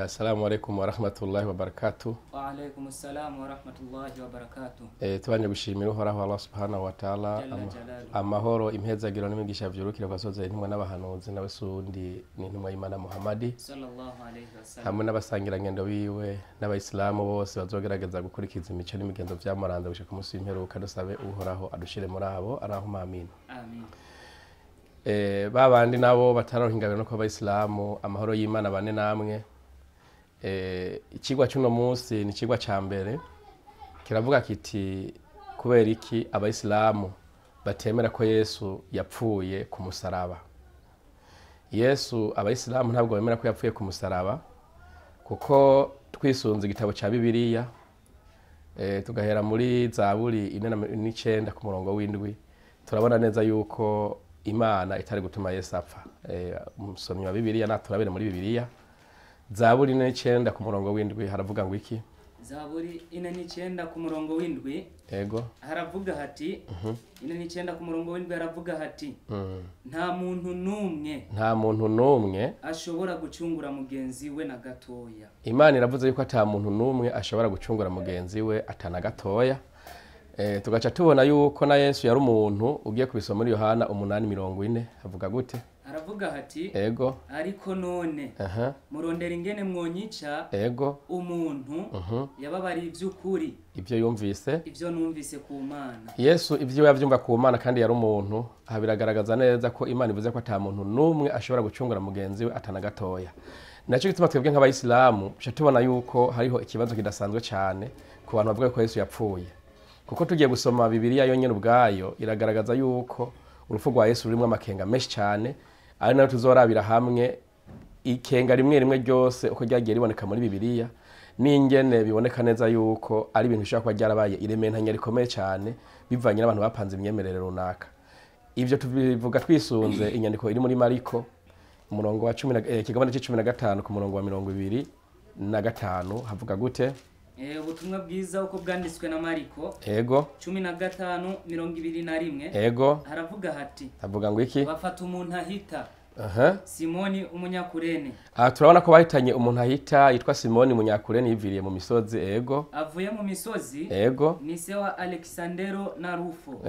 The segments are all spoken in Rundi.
Assalamu alaikum warahmatullahi wabarakatuh. Wa alaikum assalam warahmatullahi wabarakatuh. Tubanje gushimira Uhoraho Allah subhanahu wa ta'ala, amahoro impezagiro n'imigisha vyurukira kwasoze intumwa n'abahanuzi nawe sundi n'intumwa y'Imana Muhammadi sallallahu alayhi wasallam, hamwe n'abasangirangendo biwe n'abayisilamu bose bazogerageza gukurikiza imico n'imigenzo vyamuranze gushika ku munsi w'imperuka. Dusabe Uhoraho adushire muri abo, arahuma amin. Amin. Babandi nabo bataronka ingabire no kuba abayisilamu, amahoro y'Imana bane namwe. Ikigwa cy'uno munsi ni ikigwa ca mbere kiravuga kiti kubera iki abayisilamu batemera ko Yesu yapfuye ku musaraba. Yesu abayisilamu ntabwo bemera ko yapfuye ku musaraba, kuko twisunze igitabo ca Bibiliya, tugahera muri Zaburi 49 ku murongo w'indwi, turabona neza yuko Imana itari gutuma Yesu apfa. Umusomyi wa Bibiliya naturabire muri Bibiliya Zaburi 49 ku murongo w'indwi haravuga ngo iki? Zaburi 49 ku murongo w'indwi. Ego. Haravuga hati 49 ku murongo w'indwi haravuga hati nta muntu numwe, nta muntu numwe ashobora gucungura mugenzi we na gatoya. Imana iravuze yuko ata muntu numwe ashobora gucungura mugenzi we atana gatoya. Tugaca tubona yuko na Yesu yari umuntu. Ugiye kubisoma muri Yohana 8:40 havuga gute? Haravuga hati ego, ariko none murondera ingene mwonyica. Ego, umuntu yababari ivy'ukuri, ivyo yumvise, ivyo numvise ku Mana. Yesu ivyo yavyumva ku Mana kandi yari umuntu. Aha biragaragaza neza ko Imana ivuze ko ata muntu numwe ashobora gucungura mugenzi we atana gatoya. Naco gituma twebwe nk'abayisilamu tuca tubona yuko hariho ikibazo kidasanzwe cyane ku bantu bavuga ko Yesu yapfuye, kuko tugiye gusoma Bibiliya yonyene ubwayo iragaragaza yuko urupfu rwa Yesu rurimo amakenga menshi cyane, ari nayo tuzorabira hamwe ikenga rimwe rimwe ryose uko ryagiye riboneka muri Bibiliya, n'ingene biboneka neza yuko ari ibintu bishobora kuba ryarabaye irementanya rikomeye cyane bivanye n'abantu bapanze imyemerere runaka. Ivyo tubivuga twisunze inyandiko iri muri Mariko umurongo wa 10 kigabane c'15 ku murongo wa 25 havuga gute? Ubutumwa bwiza uko bwanditswe na Mariko. Ego. 15:21. Ego. Haravuga hati, havuga ngo iki? Bafata umuntu ahita Simoni umunyakurene. Turabona ko bahitanye umuntu ahita yitwa Simoni umunyakurene yiviriye mu misozi. Ego. Avuye mu misozi. Ego. Ni se wa Alexandero na Rufo.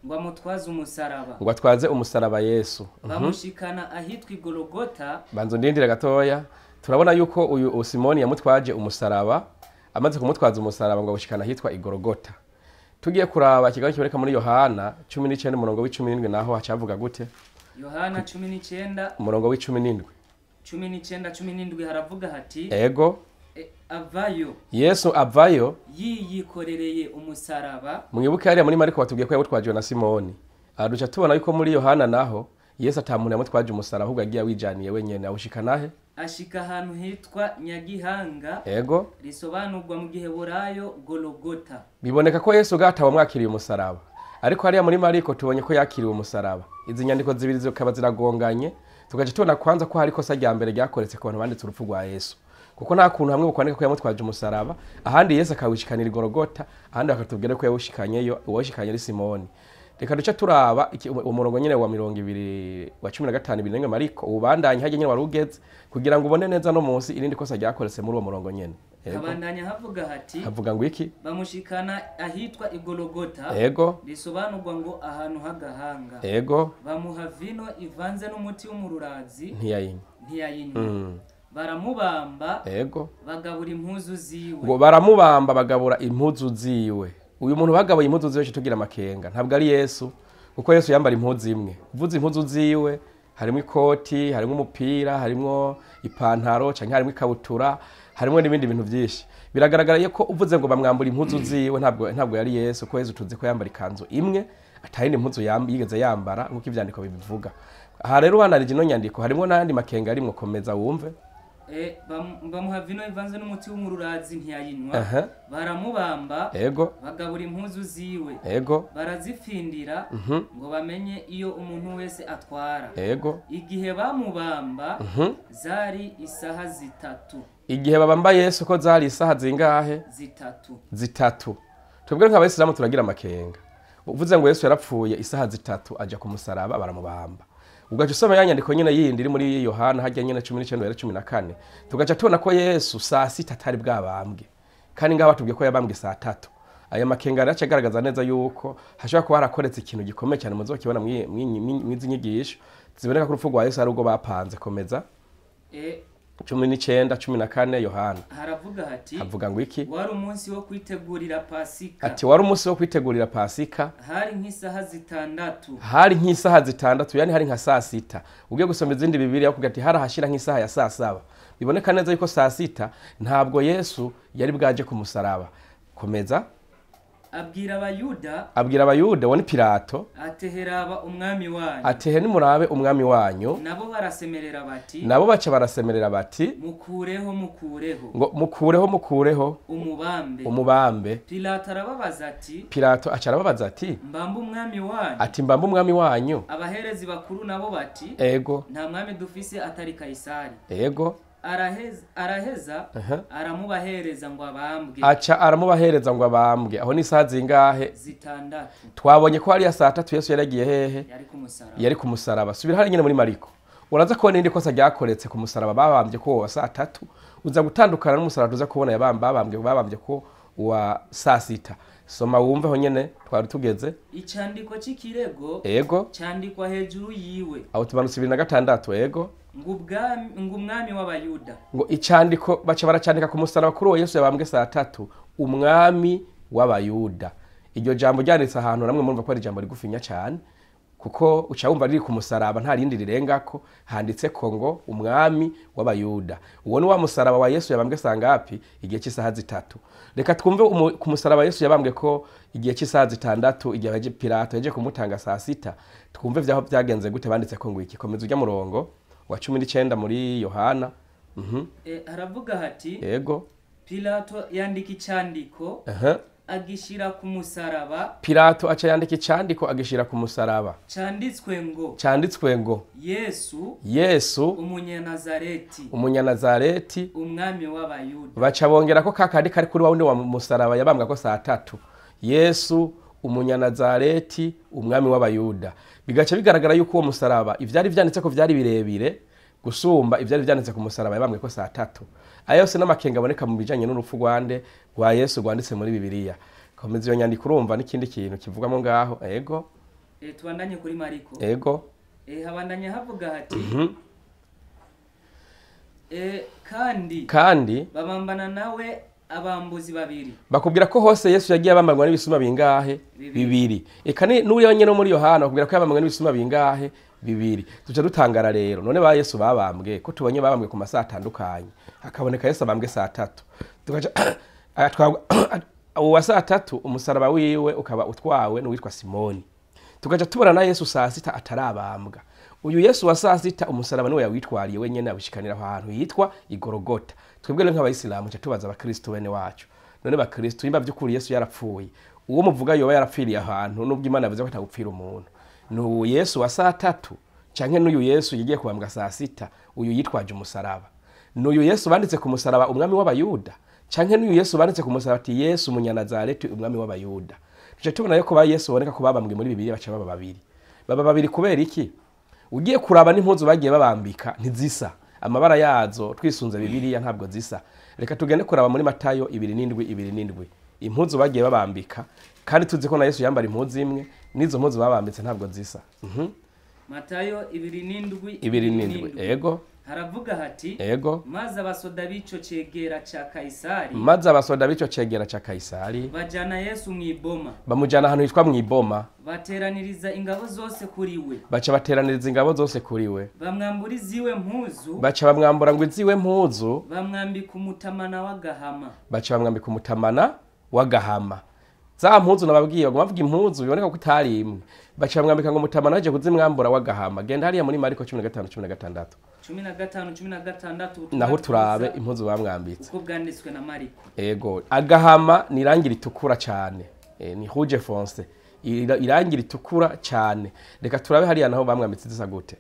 Ngo amutwaze umusaraba. Ngo atwaze umusaraba Yesu. Bamushikana ahitwa Golgotha. Banzo ndindira gatoya. Turabona yuko uyu Simoni yamutwaje umusaraba, amaze kumutwaza umusaraba ngo abushikana hitwa Igorogota. Tugiye kuraba ikigabo kibereka muri Yohana 19 umurongo w'17 naho hacavuga gute? Yohana 19 umurongo w'17. 19:17 haravuga hati ego, avayo, Yesu avayo yiyikorereye umusaraba. Mwibuke hariya muri Mariko batubwiye ko yawutwaje na Simoni. Duca tubona yuko muri Yohana naho Yesu atamuntu yamutwaje umusaraba, ahubwo yagiye awijaniye wenyene. Awushikana he? Ashika ahantu hitwa Nyagihanga. Ego. Risobanurwa mu Giheburayo Golgotha. Biboneka ko Yesu gatawe mwakiriye umusaraba, ariko hariya muri Mariko tubonye ko yakiriwe umusaraba. Izi nyandiko zibiri zikaba ziragonganye, tugaca tubona kwanza ko hari kosa rya mbere ryakoretse ku bantu banditse urupfu rwa Yesu, kuko nta kuntu hamwe bukwandika ko yamutwaje umusaraba, ahandi Yesu akawishikanira Golgotha, ahandi bakatubwira ko yawushikanyeyo, uwashikanye ari Simoni. Reka duce turaba umurongo nyene wa 20 wa 15 birenga Mariko ubandanye hajye nyene warugeze kugira ngo ubone neza no munsi irindi kosa ryakoretse muri uwo murongo nyene. Abandanya havuga hati, havuga ngo iki? Bamushikana ahitwa Igologota. Ego. Risobanurwa ngo ahantu hagahanga. Ego. Bamuha vino ivanze n'umuti w'umururazi, ntiyayinywa. Baramubamba. Ego. Bagabura impuzu ziwe. Ngo baramubamba bagabura impuzu ziwe. Uyu muntu bagaboye impuzu ziwe tugira amakenga ntabwo ari Yesu, kuko Yesu yambara impuzu imwe. Uvuze impuzu ziwe harimo ikoti, harimo umupira, harimo ipantaro canke harimo ikabutura, harimo n'ibindi bintu byinshi. Biragaragara ko uvuze ngo bamwambura impuzu ziwe ntabwo yari Yesu, ko Yesu tuzi ko yambara ikanzu imwe, atayindi impuzu yigeze yambara nkuko ivyandiko bibivuga. Aha rero wanarije ino nyandiko harimo n'andi makenga arimwo, komeza wumve. Bamuha vino ivanze n'umuti w'umururazi ntiyayinywa. Baramubamba. Ego. Bagabura impuzu ziwe. Ego. Barazifindira ngo bamenye iyo umuntu wese atwara. Ego. Igihe bamubamba zari isaha zitatu. Igihe babamba Yesu ko zari isaha zingahe? Zitatu. Zitatu. Twebwe nk'abayisilamu turagira amakenga. Uvuze ngo Yesu yarapfuye isaha zitatu aja ku musaraba baramubamba. Ugaca usoma ya nyandiko nyene yindi iri muri Yohana harya nyene 19:14, tugaca tubona ko Yesu saa sita atari bwabambwe, kandi ngaho batubwiye ko yabambwe saa tatu. Aya makenga rero agaragaza neza yuko hashobora kuba harakoretse ikintu gikomeye cyane, muzokibona mwizi nyigisho ziboneka ko urupfu rwa Yesu ari urwo bapanze. Komeza. 19 14 Yohana. Haravuga hati, havuga ngo iki? Wari umunsi wo kwitegurira Pasika. Ati wari umunsi wo kwitegurira Pasika. Hari nk'isaha zitandatu. Hari nk'isaha zitandatu, yani hari nka saa sita. Ugiye gusoma izindi Bibiliya kugira ati harahashira nk'isaha ya saa saba. Biboneka neza yuko saa sita ntabwo Yesu yari bwaje ku musaraba. Komeza. Abwira Abayuda, abwira Abayuda, woni Pilato, ateheraba umwami wanyu. Atehe nimurabe umwami wanyu. Nabo barasemerera bati, nabo baca barasemerera bati, mukureho, mukureho, ngo mukureho, mukureho, umubambe, umubambe. Pilato arababaza ati, Pilato aca arababaza ati, mbambe umwami wanyu. Ati mbambe umwami wanyu. Abaherezi bakuru nabo bati, ego, nta mwami dufise atari Kaisari. Ego. Araheza aramubahereza ngo abambwe. Aca aramubahereza ngo abambwe. Aho ni isaha zingahe? Zitandatu. Twabonye ko hariya saa tatu Yesu yaragiye hehe? Yari ku musaraba. Yari ku musaraba. Subira hari nyine muri Mariko. Uraza kubona irindi kosa ryakoretse ku musaraba babambye ko wa saa tatu. Uza gutandukana n'umusaraba tuza kubona babambye ko wa saa sita. Soma wumve ho nyene twari tugeze. Icandiko c'ikirego. Ego. Candikwa hejuru yiwe. Aho tumanutse 26. Ego. Ngo umwami w'Abayuda. Ngo icandiko baca baracandika ku musaraba kuri uwo Yesu yabambwe saa tatu, umwami w'Abayuda. Iryo jambo ryanditse ahantu namwe murumva ko ari ijambo rigufinya cyane, kuko uca wumva riri ku musaraba nta rindi rirengako, handitse ko ngo umwami w'Abayuda. Uwo ni wa musaraba wa Yesu yabambwe saa ngapi? Igihe cy'isaha zitatu. Reka twumve ku musaraba Yesu yabambwe ko igihe cy'isaha zitandatu, igihe Pilato yaje kumutanga saa sita. Twumve vyaho byagenze gute, banditse ko ngo iki. Komeza ujya murongo wa 19 muri Yohana. Haravuga hati, ego, Pilato yandika icandiko agishira ku musaraba. Pilato aca yandika icandiko agishira ku musaraba. Canditswe ngo, canditswe ngo, Yesu, Yesu umunyanazareti, umunyanazareti, umwami w'Abayuda. Baca bongera ko kakandi kari kuri wa wundi wa musaraba yabambwa ko saa tatu. Yesu umunyanazareti, umwami w'Abayuda. Bigaca bigaragara yuko uwo musaraba ivyari vyanditse ko vyari birebire gusumba ivyari vyanditse ku musaraba yabambwe ko saa tatu. Ayo yose n'amakenga aboneka mu bijanye n'urupfu rwande rwa Yesu rwanditse muri Bibiliya. Komeza iyo nyandiko urumva n'ikindi kintu kivugamo ngaho. Ego. Tubandanye kuri Mariko. Ego. Habandanye havuga hati, kandi babambana nawe abambuzi babiri. Bakubwira ko hose Yesu yagiye abambanywa n'ibisuma bingahe? Bibiri. Eka n'uriya nyene muri Yohana bakubwira ko yabambanywe n'ibisuma bingahe? Bibiri. Tuca dutangara rero. None ba Yesu babambwe ko tubonye babambwe ku masaha atandukanye. Hakaboneka Yesu abambwe saa tatu. Tugaca uwa saa tatu umusaraba wiwe ukaba utwawe n'uwitwa Simoni. Tugaca tubona na Yesu saa sita atarabambwa. Uyu Yesu wa saa sita umusaraba niwe yawitwariye wenyene abishikanira ahantu yitwa Igorogota. Twebwe rero nk'abayisilamu tuca tubaza abakristo bene wacu. None bakristo imba by'ukuri Yesu yarapfuye, uwo muvuga yoba yarapfiriye ahantu nubwo Imana yavuze ko atagupfira umuntu, n'uyu Yesu wa saa tatu canke n'uyu Yesu yagiye kubambwa saa sita, uyu yitwaje umusaraba? N'uyu Yesu banditse ku musaraba umwami w'Abayuda, canke n'uyu Yesu banditse ku musaraba ati Yesu umunyanazareti umwami w'Abayuda? Tuca tubona yuko ba Yesu boneka ko babambwe muri Bibiliya baca baba babiri. Baba babiri kubera iki? Ugiye kuraba n'impuzu bagiye babambika ntizisa, amabara yazo twisunze Bibiliya ntabwo zisa. Reka tugende kuraba muri Matayo 27 27 impuzu bagiye babambika, kandi tuzi ko na Yesu yambara impuzu imwe, n'izo mpuzu babambitse ntabwo zisa. Matayo 27 27. Ego. Haravuga hati, ego, maze abasoda b'ico cegera ca Kaisari, maze abasoda b'ico cegera ca Kaisari bajana Yesu mw'iboma, bamujana ahantu hitwa mw'iboma, bateraniriza ingabo zose kuri we, baca bateraniriza ingabo zose kuri we, bamwambura iziwe mpuzu, baca bamwambura ngo iziwe mpuzu, bamwambika umutamana w'agahama, baca bamwambika umutamana w'agahama. Za mpuzu nababwiye baguma bavuga impuzu biboneka ko itari imwe, baca bamwambika ngo umutamana waje kuzimwambura w'agahama. Genda hariya muri Mariko 15 16 15 16, naho turabe impuzu bamwambitse uko bwanditswe na Mariko. Ego, agahama ni irangi ritukura cyane, ni rouge foncé, irangi ritukura cyane. Reka turabe hariya naho bamwambitse zisa gute.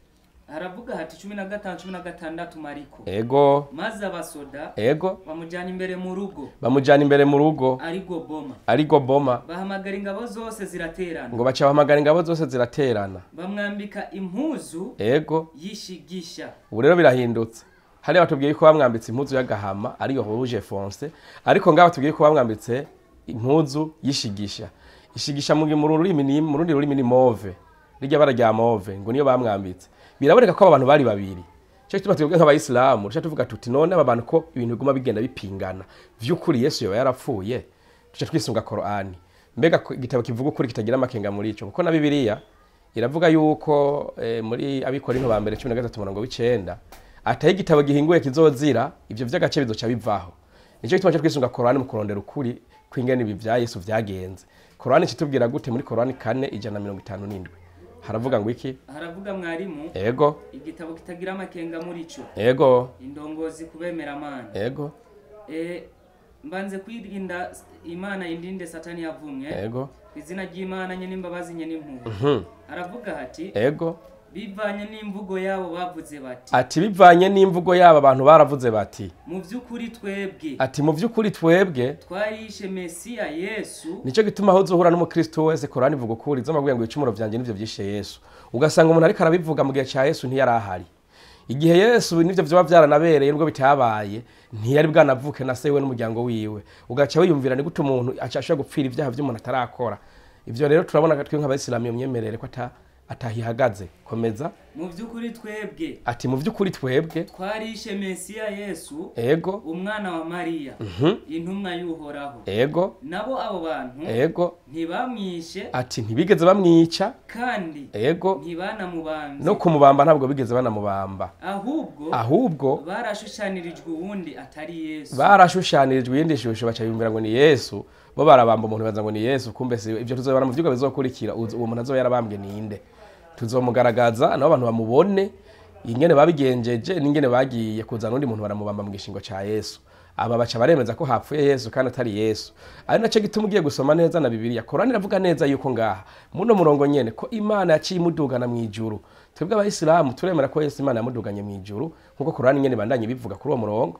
Haravuga hati 15 16 Mariko. Ego. Maze abasoda. Ego. Bamujyana imbere mu rugo. Bamujyana imbere mu rugo. Arigo boma. Arigo boma. Bahamagara ingabo zose ziraterana. Ngo baca bahamagara ingabo zose ziraterana. Bamwambika impuzu. Ego. Yishigisha. Ubu rero birahindutse. Hari batubwiye ko bamwambitse impuzu y'agahama ariyo rouge foncé, ariko ngaba batubwiye ko bamwambitse impuzu yishigisha. Ishigisha mu rurimi ni mu rundi rurimi ni mauve. Rijya bara rya mauve ngo niyo bamwambitse. Biraboneka ko abantu bari babiri. Cyo gituma twebwe nk'abayisilamu duca tuvuga tuti none aba bantu ko ibintu biguma bigenda bipingana, vy'ukuri Yesu yoba yarapfuye? Duca twisunga Korani. Mbega igitabo kivuga ukuri kitagira amakenga muri ico, kuko na Bibiliya iravuga yuko muri Abikorinto ba mbere 13:9 ataye igitabo gihinguye kizozira, ivyo vy'agace bizoca bivaho. Nico gituma cyo twisunga Korani mu kurondera ukuri kwingene ibi vya Yesu vyagenze. Korani kitubwira gute muri Korani 4:157? Haravuga ngo iki? Haravuga mwarimu. Ego. Igitabo kitagira amakenga muri ico. Ego. Indongozi kubemera Imana. Ego. Mbanze kwirinda Imana indinde Satani yavumwe. Ego. Izina ry'Imana nye n'imbabazi nye n'impuhwe. Haravuga hati. Ego. Bivanye n'imvugo yabo bavuze bati. Ati bivanye n'imvugo yabo abantu baravuze bati. Mu vy'ukuri twebwe. Ati mu vy'ukuri twebwe twarishe Mesiya Yesu. Nico gituma aho uzohura n'umukristo wese Korani ivuga ukuri, izomabwiye ngo ibicumuro vyanje nivyo vyishe Yesu. Ugasanga umuntu ariko arabivuga mu gihe ca Yesu ntiyarahari. Igihe Yesu nivyo vyoba vyaranabereye nubwo bitabaye, ntiyari bwanavuke na se we n'umuryango wiwe. Ugaca wiyumvira ni gute umuntu ashobora gupfira ivyaha vy'umuntu atarakora. Ivyo rero turabona twe nk'abayisilamu iyo myemerere ko atahihagaze. Komeza. Mu vy'ukuri twebwe. Ati mu vy'ukuri twebwe twarishe Mesiya Yesu. Ego. Umwana wa Mariya. Intumwa y'Uhoraho. Ego. Nabo abo bantu. Ego. Ntibamwishe. Ati ntibigeze bamwica. Kandi. Ego. Ntibanamubambye. No kumubamba ntabwo bigeze banamubamba. Ahubwo barashushanirijwe uwundi atari Yesu. Barashushanirijwe iyindi shusho baca biyumvira ngo ni Yesu. Bo barabamba umuntu baza ngo ni Yesu, kumbe si ivyo tuzobara mu vyigwa bizokurikira. Uwo muntu azoba yarabambwe ninde? Tuzomugaragaza nabo abantu bamubone ingene babigenjeje n'ingene bagiye kuzana undi muntu baramubamba mu gishingo ca Yesu. Aba baca baremeza ko hapfuye Yesu kandi atari Yesu. Ari naco gituma ugiye gusoma neza na Bibiliya, Korani iravuga neza yuko ngaha muno murongo nyene ko Imana yaciye imudugana mu ijuru. Twebwe abayisilamu turemera ko Yesu Imana yamuduganye mu ijuru nkuko Korani nyene bandanye bivuga kuri uwo murongo.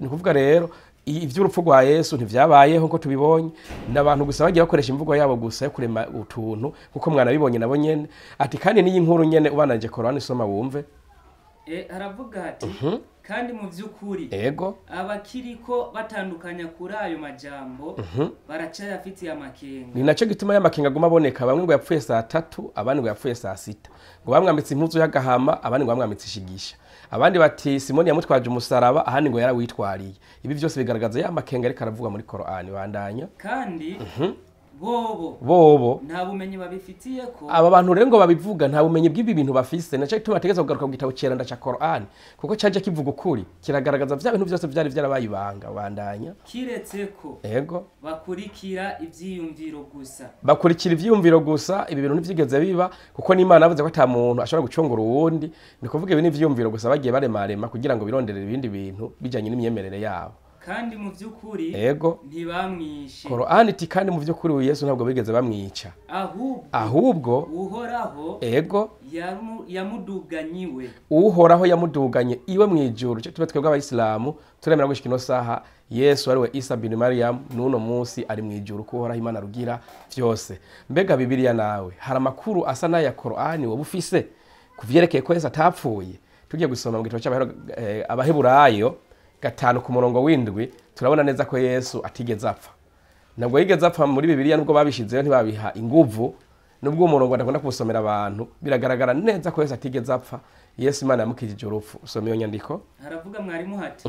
Ni kuvuga rero ivy'urupfu rwa Yesu ntivyabayeho nko tubibonye, n'abantu gusa bagiye bakoresha imvugo yabo gusa yo kurema utuntu nkuko mwana bibonye nabo nyene. Ati kandi n'iyi nkuru nyene ubananje Korani soma wumve. Haravuga ati kandi mu vy'ukuri. Ego. Abakiriko batandukanya kuri ayo majambo baracayafitiye amakenga. Ni naco gituma y'amakenga aguma aboneka, bamwe ngo yapfuye saa 3, abandi ngo yapfuye saa 6. Ngo bamwambitse impuzu y'agahama, abandi ngo bamwambitse ishigisha. Abandi bati Simoni yamutwaje umusaraba, ahandi ngo yarawitwariye. Ibi vyose bigaragaza ya makenga ariko aravuga muri Korani. Bandanya. Kandi bobo nta bumenyi babifitiye ko aba bantu rero ngo babivuga nta bumenyi bw'ibi bintu bafise. Naco gituma bategeza kugaruka ku gitabo ceranda ca Korani, kuko caje kivuga ukuri, kiragaragaza vya bintu vyose vyari vyarabaye ibanga. Bandanya. Kiretse ko. Ego. Bakurikira ivyiyumviro gusa. Bakurikira ivyiyumviro gusa. Ibi bintu ntivyigeze biba, kuko n'Imana yavuze ko ata muntu ashobora gucungura uwundi. Ni kuvuga ibi n'ivyiyumviro gusa bagiye baremarema kugira ngo bironderere ibindi bintu bijanye n'imyemerere yabo. Kandi mu vy'ukuri. Ego. Ntibamwishe. Korani iti kandi mu vy'ukuri Yesu ntabwo bigeze bamwica. Ahubwo Uhoraho. Ego. Yamuduganyiwe. Uhoraho yamuduganye iwe mu ijuru. Cyo tuba twebwe abayisilamu turemera gushika ino saha Yesu ariwe Isa bin Maryam n'uno munsi ari mu ijuru, ko Uhoraho Imana rugira vyose. Mbega Bibiliya nawe hari amakuru asa n'aya Korani wowe ufise kuvyerekeye ko Yesu atapfuye? Tugiye gusoma mu gitabo cy'Abaheburayo 5 ku murongo w'indwi, turabona neza ko Yesu atigeze apfa. Ntabwo yigeze apfa muri Bibiliya, nubwo babishizeyo ntibabiha inguvu, nubwo umurongo ndakunda kuwusomera abantu, biragaragara neza ko Yesu atigeze apfa. Yesu Imana yamukijije urupfu. Usome iyo nyandiko. Haravuga mwarimu hati.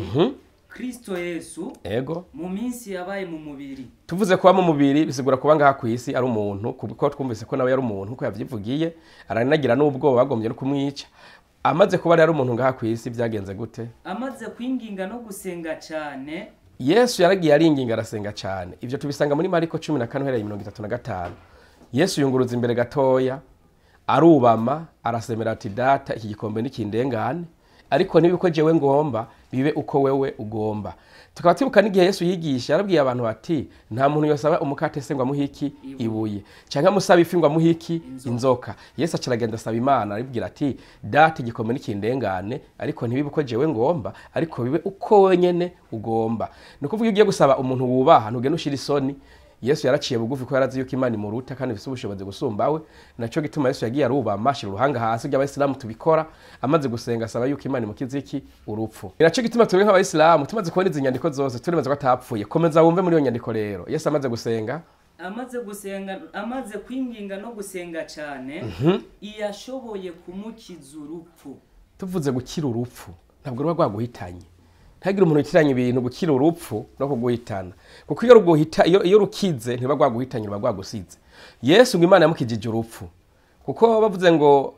Kristo Yesu. Ego. Mu minsi yabaye mu mubiri. Tuvuze kuba mu mubiri bisigura kuba ngaha ku isi ari umuntu, kuko twumvise ko nawe yari umuntu nkuko yavyivugiye, aranagira n'ubwoba bagombye no kumwica. Amaze kuba rero umuntu ngaha ku isi byagenze gute? Amaze kwinginga no gusenga cyane. Yesu yaragiye aringinga arasenga cyane. Ivyo tubisanga muri Mariko 14 uhereye 35. Yesu yunguruza imbere gatoya, arubama, arasemera ati data iki gikombe nikindengane, ariko nibiko jewe ngomba bibe uko wewe ugomba. Tukaba twibuka n'igihe Yesu yigisha yarabwiye abantu bati nta muntu yosaba umukate se ngo amuhe iki ibuye, canke amusaba ifi ngo amuhe iki inzoka. Yesu acaragenda asaba Imana aribwira ati data igikombe n'ikindengane, ariko ntibibe uko jewe ngomba, ariko bibe uko wenyene ugomba. Ni ukuvuga iyo ugiye gusaba umuntu wubaha ntugende ushira isoni. Yesu yaraciye bugufi ko yarazi yuko Imana imuruta kandi ifise ubushobozi gusumbawe. Naco gituma Yesu yagiye arubama ashira uruhanga hasi ry'abayisilamu tubikora, amaze gusenga asaba yuko Imana imukiza iki urupfu. Naco gituma twebwe nk'abayisilamu tumaze kubona izi nyandiko zose turemeza ko atapfuye. Komeza wumve muri iyo nyandiko rero. Yesu amaze gusenga, amaze gusenga, amaze kwinginga no gusenga cyane, iyashoboye kumukiza urupfu. Tuvuze gukira urupfu ntabwo ruba rwaguhitanye. Ntagira umuntu yitiranya ibintu gukira urupfu no kuguhitana, kuko iyo ruguhita, iyo rukize ntiba rwaguhitanye, ruba rwagusize. Yesu ngo Imana yamukijije urupfu, kuko bavuze ngo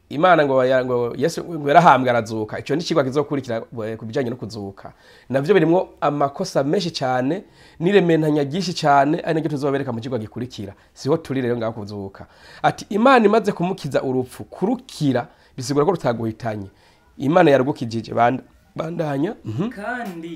Imana ngo Yesu ngo yarahambwe arazuka. Ico ni ikigwa kizokurikira ku bijanye no kuzuka, navyo birimwo amakosa menshi cyane n'irementanya ryinshi cyane, ari naryo tuzobereka mu kigwa gikurikira. Siho turi rero ngaho kuzuka. Ati Imana imaze kumukiza urupfu, kurukira bisigura ko rutaguhitanye, Imana yarugukijije. Bandanya.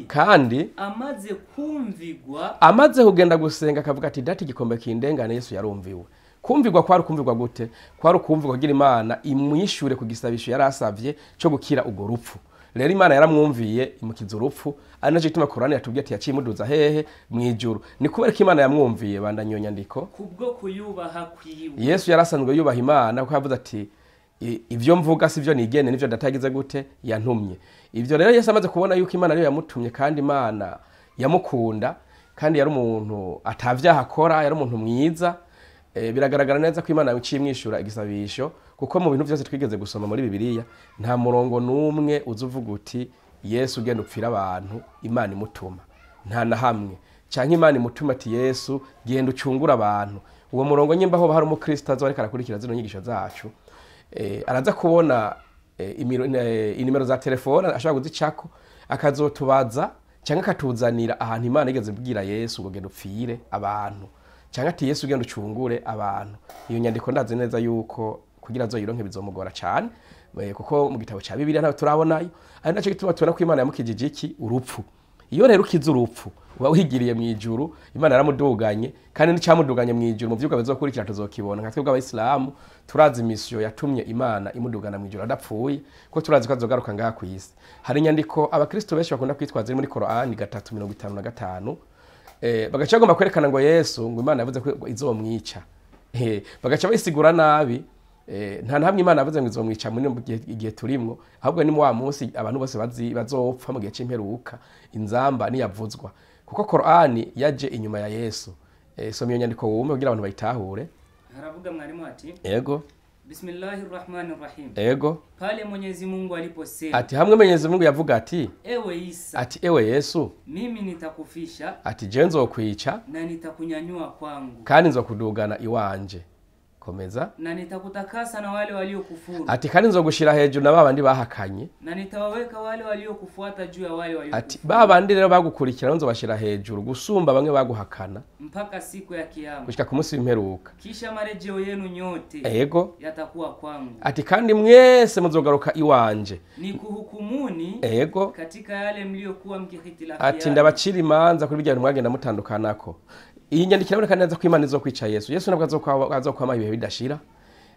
Kandi amaze kumvigwa, amaze kugenda gusenga akavuga ati data igikombe kindengane. Yesu yarumviwe. Kumvigwa kwari kumvigwa gute? Kwari kumvigwa kugira Imana imwishure ku gisabisho yarasavye cyo gukira ugo rupfu. Rero Imana yaramwumviye imukiza urupfu, ari naco gituma Korani yatubwiye ati yacimuduza hehe mwijuru. Ni kubera ko Imana yamwumviye. Bandanya iyo nyandiko kubwo kuyubaha kwiwe. Yesu yarasanzwe yubaha Imana, kuko yavuze ati ivyo mvuga sivyo nigene, nivyo datagize gute yantumye. Ivyo rero Yesu amaze kubona yuko Imana ariyo yamutumye kandi Imana yamukunda, kandi yari umuntu atavyaha akora, yari umuntu mwiza. Biragaragara neza ko Imana yaciye imwishura igisabisho, kuko mu bintu byose twigeze gusoma muri Bibiliya nta murongo n'umwe uzuvuga uti Yesu ugenda upfira abantu Imana imutuma, nta na hamwe. Canke Imana imutuma ati Yesu genda ucungura abantu. Uwo murongo nyimba ho hari umukristo azo ariko arakurikira zino nyigisho zacu, araza kubona inimero za telefone ashobora kuzicako akazotubaza canke akatuzanira ahantu Imana igeze kubwira Yesu ngo genda upfire abantu, canke ati Yesu genda ucungure abantu. Iyo nyandiko ndazi neza yuko kugira azoyironke bizomugora cane, kuko mu gitabo ca Bibiliya ntawe turabonayo. Ari naco gituma tubona ko Imana yamukijije iki urupfu. Iyo rero ukize urupfu uba wigiriye mwijuru, Imana yaramuduganye, kandi n'icamuduganye mwijuru mu vyuka bizokurikira tuzokibona. Nka twebwe abayisilamu turazi misiyo yatumye Imana imudugana mwijuru adapfuye, ko turazi ko azogaruka ngaha kw'isi. Hari inyandiko abakristo benshi bakunda kwitwaza iri muri Korani 3:55, bagaca bagomba kwerekana ngo Yesu ngo Imana yavuze ko izomwica. Bagaca bayisigura nabi. Nta na hamwe Imana yavuze ngo izomwica muri igihe turimwo, ahubwo ni mu wa munsi abantu bose bazopfa mu gihe c'imperuka, inzamba niyavuzwa, kuko Korani yaje inyuma ya Yesu. Soma iyo nyandiko wume kugira abantu bayitahure. Haravuga mwarimu ati Yego. Bismillahirrahmanirrahim. Yego. Pale Mwenyezi Mungu aliposema, ati hamwe Mwenyezi Mungu yavuga ati ewe Isa, ati ewe Yesu, mimi nitakufisha, ati je nzokwica na nitakunyanyua kwangu, kandi nzokudugana iwanje. Komeza. Na nitakutakasa na wale waliokufuru, ati kandi nzogushira hejuru na babandi bahakanye, na nitawaweka wale waliokufuata juu ya wale waliokufuru, ati babandi rero bagukurikira nzobashira hejuru gusumba bamwe baguhakana, mpaka siku ya kiyama, gushika ku munsi w'imperuka. Kisha marejeo yenu nyote, ego, yatakuwa kwangu, ati kandi mwese muzogaruka iwanje, nikuhukumuni, ego, katika yale mliokuwa mkihitilafiana, ati ndabacira imanza kuri bijya mwagenda mutandukanako. Iyi nyandiko iraboneka neza ko Imana izokwica Yesu. Yesu nabwo azokwama ibihe bidashira.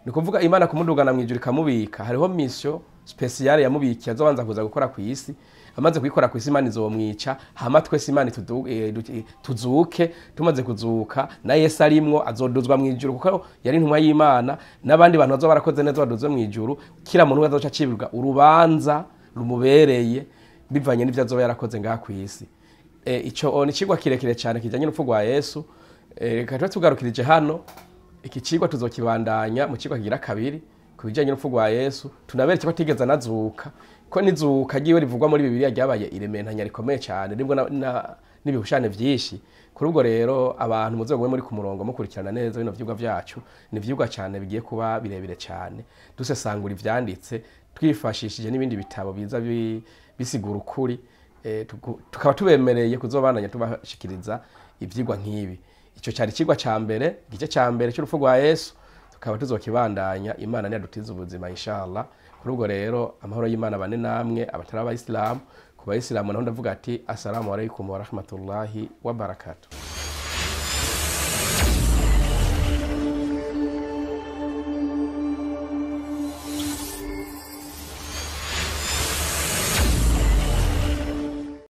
Ni kuvuga Imana kumudugana mwijuru ikamubika. Hariho mission speciale yamubikiye azobanza kuza gukora ku isi. Amaze kuyikora ku isi Imana izomwica, hama twese Imana tuzuke, tumaze kuzuka na Yesu arimwo azoduzwa mwijuru, kuko yari intumwa y'Imana n'abandi bantu bazoba barakoze neza baduzwe mwijuru. Kila muntu azoca acibwa urubanza rumubereye bivanye n'ivyo azoba yarakoze ngaha ku isi. Ico ni cigwa kirekire cyane kijanye n'urupfu rwa Yesu. Reka tube tugarukirije hano. Iki cigwa tuzokibandanya mu cigwa kigira kabiri ku bijanye n'urupfu rwa Yesu, tunabereke ko atigeze anazuka, ko nizuka ryiwe rivugwa muri Bibiliya ryabaye irementanya rikomeye cyane, ribwo n'ibihushane vyinshi. Kuri ubwo rero abantu muzogume muri ku murongo mukurikirana neza bino vyigwa vyacu, ni vyigwa cyane bigiye kuba birebire cyane, dusesangura ivyanditse twifashishije n'ibindi bitabo biza bisigura ukuri. Tukaba tubemereye kuzobandanya tubashikiriza ivyigwa nk'ibi. Ico cyari ikigwa ca mbere, igice ca mbere cy'urupfu rwa Yesu, tukaba tuzokibandanya Imana niyadutiza ubuzima inshallah. Kuri ubwo rero amahoro y'Imana bane namwe abatari abayisilamu, ku Ku bayisilamu naho ndavuga ati: "Assalamu alaikum warahmatullahi wabarakatuh."